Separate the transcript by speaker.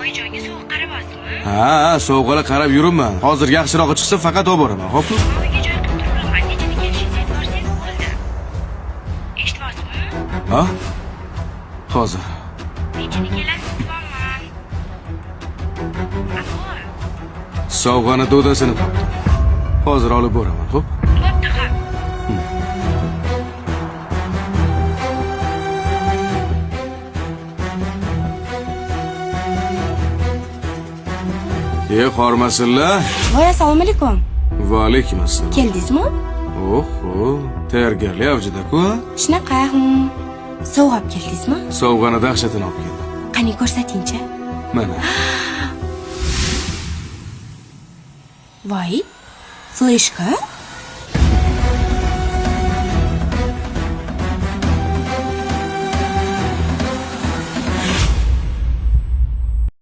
Speaker 1: Oyijonga sovuq qarabosizmi?
Speaker 2: Ha, sovg'alar qarab yuribman. Hozir yaxshirog'i chiqsa faqat olib boraman, xo'pmi?
Speaker 1: Uyga joy qilib turibman. Nechada kelishingizni aytib borsangiz bo'ldi. Eshityapsizmi?
Speaker 2: Ha? Hozir.
Speaker 1: Nechada kelasiz kutvoman. Allo.
Speaker 2: Sovg'ani do'dasini topdim. Hozir olib boraman, xo'p?
Speaker 1: Bo'pti, ha.
Speaker 2: E, hormasinlar.
Speaker 3: Voy, assalomu alaykum.
Speaker 2: Va alaykum assalom.
Speaker 3: Keldingizmi?
Speaker 2: Oho, tayyorgarlik avjida-ku. A?
Speaker 3: Shunaqa. Sovg'a olib keldingizmi?
Speaker 2: Sovg'ani dahshatini olib keldim.
Speaker 3: Qani ko'rsatingchi.
Speaker 2: Mana.
Speaker 3: Voy, fleshka?